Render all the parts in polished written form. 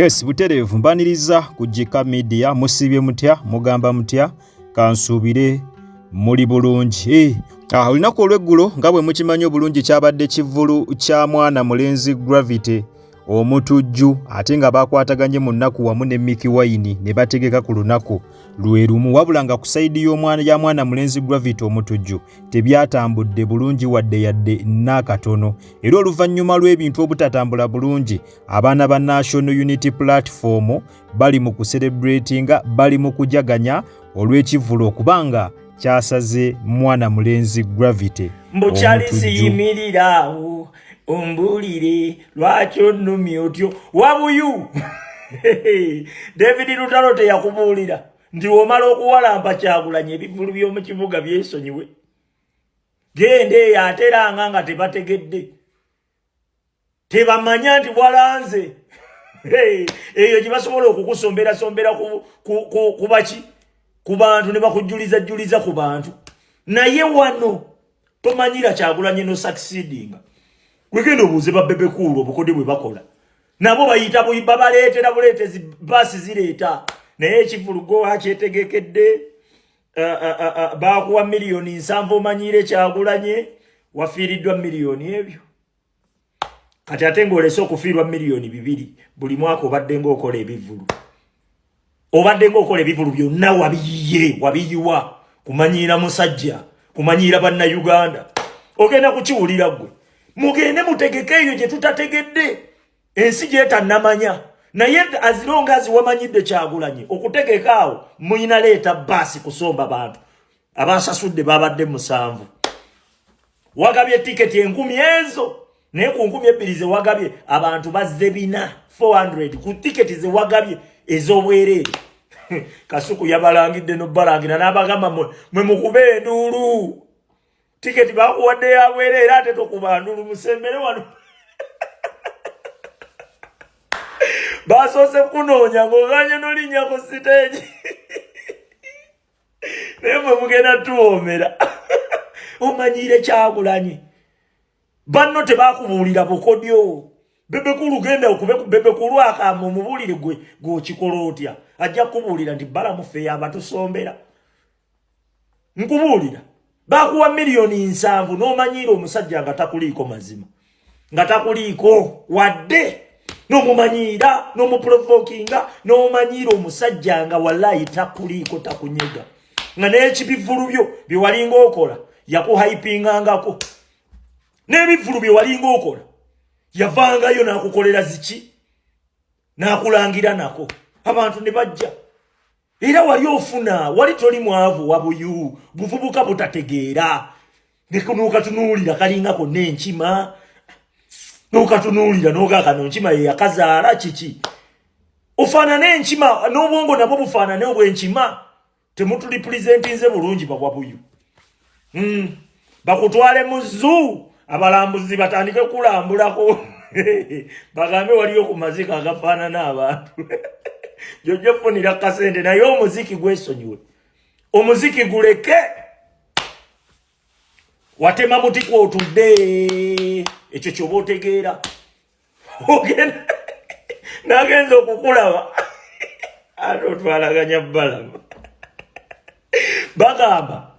Yes, butereevu mbaniriza ku Gika Media. Musiibye mutya? Mugamba mutya? Kansuubire muli bulungi. Eh, olunaku olw'eggulo nga bwe mukimanyi obulungi kyabadde kivvulu kya mwana mulenzi Gravity Omutujju, ate nga bakwataganye mu nnaku wamu ne Mickey Wine ne bategeka ku lunaku lwe lumu, wabula nga ku sayidi y'omwana ya mwana mulenzi Gravity Omutujju tebyatambudde bulungi wadde yadde n'akatono. Era oluvannyuma lw'ebintu obutatambula bulungi, abaana ba National Unity Platform bali mu kuserebratinga, bali mu kujaganya olw'ekivvulu okubanga kyasaze mwana mulenzi Gravity Mbu Charles, Omutujju. Yimirira awo ombuulire lwaki onnumya otyo. Wabuyu David Lutalo teyakubuulira nti omala okuwalampa Kyagulanyi, ebivulu by'omu kibuga byesonyiwe, genda eyo ateranga nga tebategedde, tebamanya nti walanze. Eyo gye basobola okukusomberasomberا ku baki, ku bantu, ne bakujjuliza ku bantu. Naye wano tomanyira Kyagulanyi no succeedinga. Gwegenda obuuze ba Bebe Cool obukode bwe bakola nabo, bayita babaleetera buleetezi, baasi zireeta, naye ekivulu go akyetegekedde. Bakuwa 70 million omanyire Kyagulanye, wafiiriddwa miliyoni ebyo. Kati ate ng'olese okufiirwa 2 million buli mwaka, obadde ng'okola ebivulu, obadde ng'okola ebivulu byonna wabiyiye, wabiyiwa kumanyiira musajja, kumanyiira Bannayuganda. Ogenda kukiwulira ggwe. Mugende mutegeke eyo gye tutategedde, ensi gyetannamanya. Naye as long as wamanyidde Kyagulanye okutegeka awo, muyina leeta baasi kusomba bantu. Abasasudde babadde 7, wagabye tiketi 1000 ezo, naye ku 2000 ze wagabye abantu bazze 400, 400 ku tiketi ze wagabye ez'obwereere. Kasuku yabalangidde nobalangira n'abagamba, mwe mukube enduulu, tiketi bakuwadde yabwereere, ate tokuba ndulu, musembere wano. Basoose kunoonya ng'oganye nolinnya ku siteegi, naye mwe mugenda tuwoomera. Omanyiire Kyagulanyi, banno tebakubuulira bukodyo. Bebe Cool, genda okube ku Bebe Cool akama omubuulire gwe gwokikola otya. Ajja kukubuulira nti balamuffe yabatusombera. Nkubuulira, bakuwa 70 million n'omanyiira omusajja nga takuliiko mazima, nga takuliiko wadde, n'omumanyiira, n'omuprovokinga, n'omanyiira omusajja nga wallayi takuliiko, takunyega, nga n'ekibivulu byo bye walinga okola yakuhypingangako, n'ebivulu bye walinga okola yavangayo n'akukolera ziki, n'akulangira nako, abantu ne bajja. Era wali ofuna, wali toli mwavu. Wabuyu buvubuka butategeera, nokatunuulira kalinga konna enkima, nokatunuulira nogaa kano nkima ye yakazaala kiki, ofaanane enkima n'obwongo nabwo bufaanane obw'enkima. Temutulipulizentinze bulungi bawabuyu. Bakutwale mu zoo, abalambuzi batandike kulambulako, bagambe waliyo ku mazika agafaanana abantu. Jojja ofunira kasente, naye omuziki gwesonyiwe, omuziki guleke. Watema muti kwotudde, ekyo kyoba otegeera. Ogenda nagenza okukulaba ate otwalaganya balama. Bagamba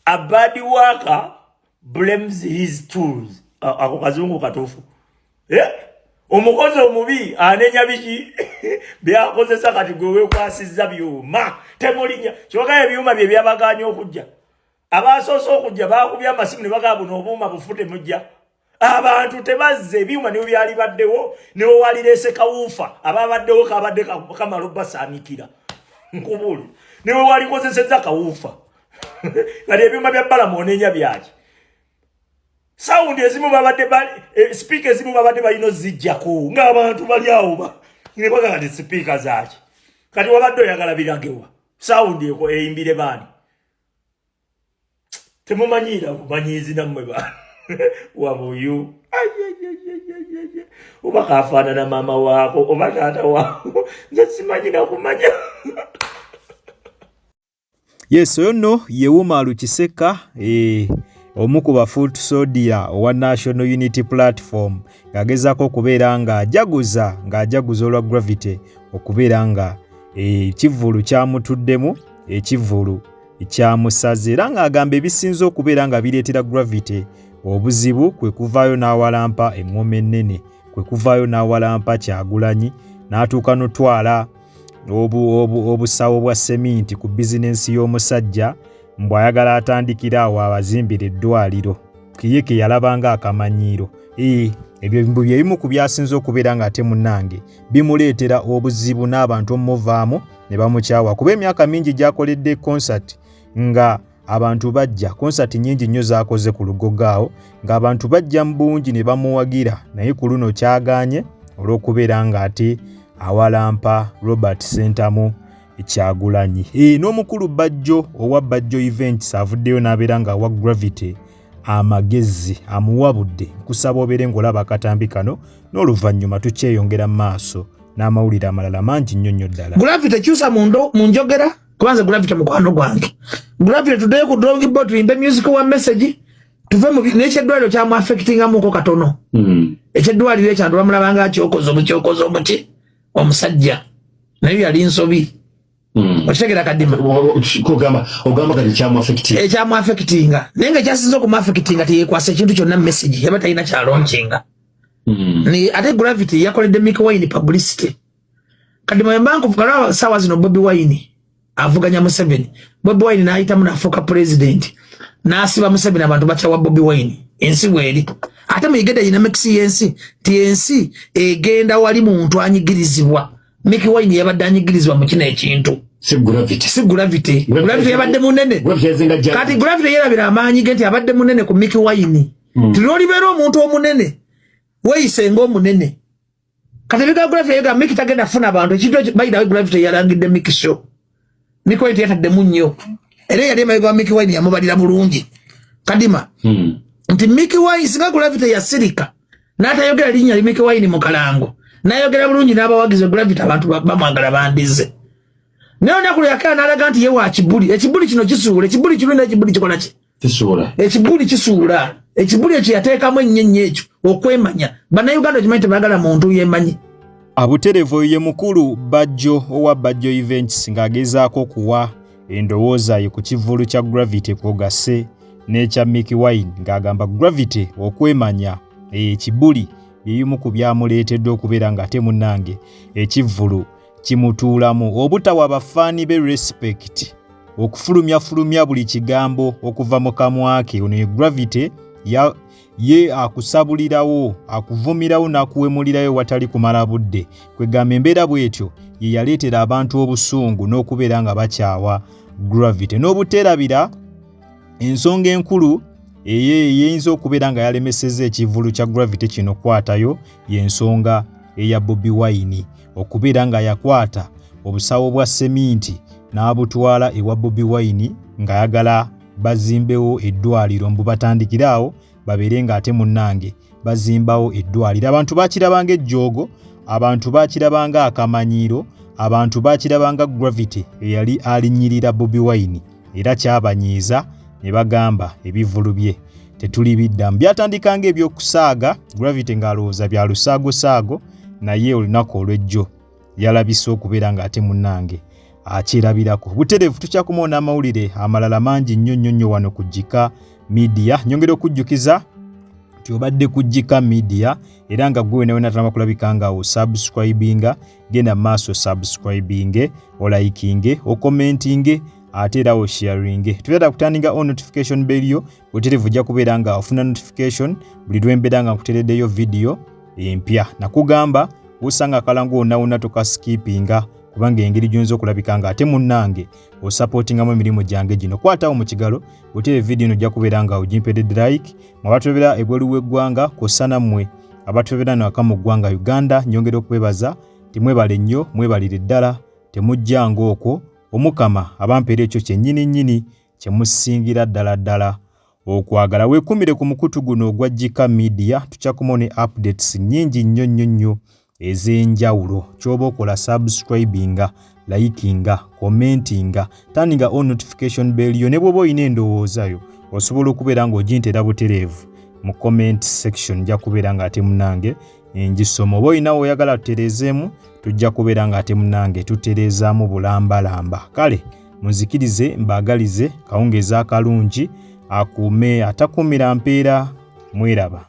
a bad worker blames his tools. Ako kazungu katuufu, eh? Omukozi omubi anenya biki byakozesa. Kati gwe wekwasizza byuma temulinya kyoka ebyuma bye byabaganya okujja. Abasoose okujja bakubye amasimu ne bagamba buno obuuma bufu, temujja, abantu tebazze. Ebyuma niwe byali baddewo, niwe walireese kawuufa ababaddewo kabadde kamala obbasaanikira. Nkubuuli, niwe walikozesezza kawuufa. Kati ebyuma bya Balamu onenya byaki? Sound ezimu babadde, sipiika ezimu babadde balina ozijjako ng'abantu bali awo, ne bagamba nti sipiika zaaki? Kati wabadde oyagala biragewa? Sound eko eyimbire baani? Temumanyiira bumanyiizi nammwe ba Wabuyu. Oba kafaanana maama waako oba taata waako, nze simanyi nakumanya. Yes, oyo nno ye Umar Kiseka, Omu ku ba foot soldier owa National Unity Platform ng'agezaako okubeera ng'ajaguza ng'ajaguza olwa Gravity okubeera nga ekivvulu kyamutuddemu, ekivvulu kyamusaze, era ng'agamba ebisinze okubeera nga bireetera Gravity obuzibu kwe kuvaayo n'awalampa eŋŋoma ennene, kwe kuvaayo n'awalampa Kyagulanyi n'atuuka n'otwala obusawo bwa seminti ku bizinensi y'omusajja mbu ayagala atandikire awo abazimbire eddwaliro ye ke yalabanga akamanyiiro. Ebyo mbu bye bimu ku byasinze okubeera ng'ate munnange bimuleetera obuzibu n'abantu omuvaamu ne bamukyawa, kuba emyaka mingi gy'akoledde concert nga abantu bajja, concert nnyingi nnyo z'akoze ku Lugogo awo ng'abantu bajja mu bungi ne bamuwagira, naye ku luno kyagaanye olw'okubeera ng'ate awalampa Robert Ssentamu Kyagulanyi. N'omukulu Bajjo owa Bajjo Events avuddeyo n'abeera ng'awa Gravity amagezi, amuwabudde. Nkusaba obeere ng'olaba akatambi kano n'oluvannyuma tukyeyongera mu maaso n'amawulire amalala mangi nnyo nnyo ddala. Gravity kyusa mu njogera, kubanza Gravity mukwano gwange. Gravity tuddeyo ku drawing board tuyimbe music wa message, tuve mu n'ekyeddwaliro kyamu affectingamuko katono. Ekyeddwaliro ekyantu bamulabanga akyokoza omukyokoza omuki omusajja, naye yali nsobi. Okitegera Kadima? Ogamba ogamba kati kyamu affecting. Ekyamu affectinga, naye nga ekyasinze okumu affectinga teyekwasa ekintu kyonna message yaba talina kyalaunchinga. Ni ate Gravity yakoledde Mikie Wine publicity. Kadima, wemba nkuvuga saawa zino Bobi Wine avuganya Museveni, Bobi Wine n'ayitamu n'afuuka president n'asiba Museveni, abantu bakyawa Bobi Wine. Ensi bweri, ate muyige dynamics y'ensi nti ensi egenda wali muntu anyigirizibwa. Mikie Wine yabadde anyigirizibwa mu kino ekintu. Si Gravity. Si Gravity. Gravity yabadde munene. Gravity yazinga jja. Kati Gravity yerabira amaanyi ge nti abadde munene ku Mikie Wine. Ti lwolibeera omuntu omunene, weeyise ng'omunene. Kati ebiga Gravity yega Mikie tagenda kufuna abantu ekintu ekyo. By the way, Gravity yalangidde Mikie show, Mikie Wine teyataddemu nnyo, era yali emabega wa Mikie Wine yamubalira bulungi. Kadima, nti Mikie Wine, singa Gravity yasirika n'atayogera linnya li Mikie Wine mu kalango, n'ayogera bulungi n'abawagizi, Gravity abantu bamwagala bandize. Naye olunaku lwe yakera n'alaga nti ye wa kibuli, ekibuli kino kisuula, ekibuli kirungi, ekibuli kikola ki? Kisuula. Ekibuli kisuula. Ekibuli ekyo yateekamu ennyo ekyo okwemanya. Bannayuganda okimanyi tebaagala muntu yemanyi. Abuterevu oyo ye mukulu Bajjo owa Bajjo Events ng'agezaako okuwa endowooza ye ku kivvulu kya Gravity kwogasse n'ekya Mikie Wine, ng'agamba Gravity okwemanya, ekibuli byebimu ku byamuleetedde okubeera ng'ate munnange ekivvulu kimutuulamu, obutawa bafaani be respect, okufulumyafulumya buli kigambo okuva mu kamwa ke. Ono ye Gravity ye akusabulirawo, akuvumirawo n'akuwemulirayo watali kumala budde. Kwegamba embeera bw'etyo ye yaleetera abantu obusungu n'okubeera nga bakyawa Gravity, n'obuteerabira ensonga enkulu eyinza okubeera nga yalemesezza ekivvulu kya Gravity kino kwatayo, y'ensonga eya Bobi Wine okubeera nga yakwata obusawo bwa seminti n'abutwala ewa Bobi Wine ng'ayagala bazimbewo eddwaliro, mbu batandikire awo babeere ng'ate munnange bazimbawo eddwaliro. Abantu bakirabanga ejjoogo, abantu bakirabanga akamanyiiro, abantu bakirabanga Gravity eyali alinnyirira Bobi Wine, era kyabanyiiza ne bagamba ebivvulu bye tetulibiddamu. Byatandika nga ebyokusaaga, Gravity ng'alowooza bya lusaagosaago, naye olunaku olw'ejjo yalabise okubeera ng'ate munnange akyerabirako butereevu. Tukyakumawo n'amawulire amalala mangi nnyo nnyo nnyo wano ku Gika Media. Nyongera okujjukiza nti obadde ku Gika Media, era nga gwe wena wena tanaba kulabika nga osubscribinga, genda maaso subscribinge, olikinge, ocommentinge, ate era osharinge. Tubeera kuturninga on notification bell yo butereevu, ojja kubeera nga ofuna notification buli lwembeera nga nkutereddeyo vidiyo empya. Nakugamba wosanga akalango wonna wonna tokaskipinga, kubanga engeri gy'oyinza okulabika nga ate munnange osupportingamu emirimu gyange gino. Kwatawo mu kigalo butere vidiyo eno, ojja kubeera nga ogimperedde like. Mwe abatulabira ebweru w'eggwanga kw'ossa nammwe abatulabira naka mu ggwanga Uganda, nyongera okubebaza timwebale nnyo, mwebalire ddala, temujjanga okwo. Omukama abampeera ekyo kyennyini nnyini kye musingira ddala ddala okwagala. Weekumire ku mukutu guno ogwa Gika Media, tukyakumawo ne updates nnyingi nnyo nnyo nnyo ez'enjawulo. Ky'oba okola, subscribinga, likinga, commentinga, turninga on notification bell yo, ne bw'oba olina endowooza yo. Osobola okubeera ng'ogintera butereevu mu comment section, nja kubeera ng'ate munange ngisoma. Oba olina woyagala tutereezeemu, tujja kubeera ng'ate munange tutereezaamu bulambalamba. Kale munzikirize mbaagalize kawungeezi akalungi, akuume atakuumira mpeera, mweraba.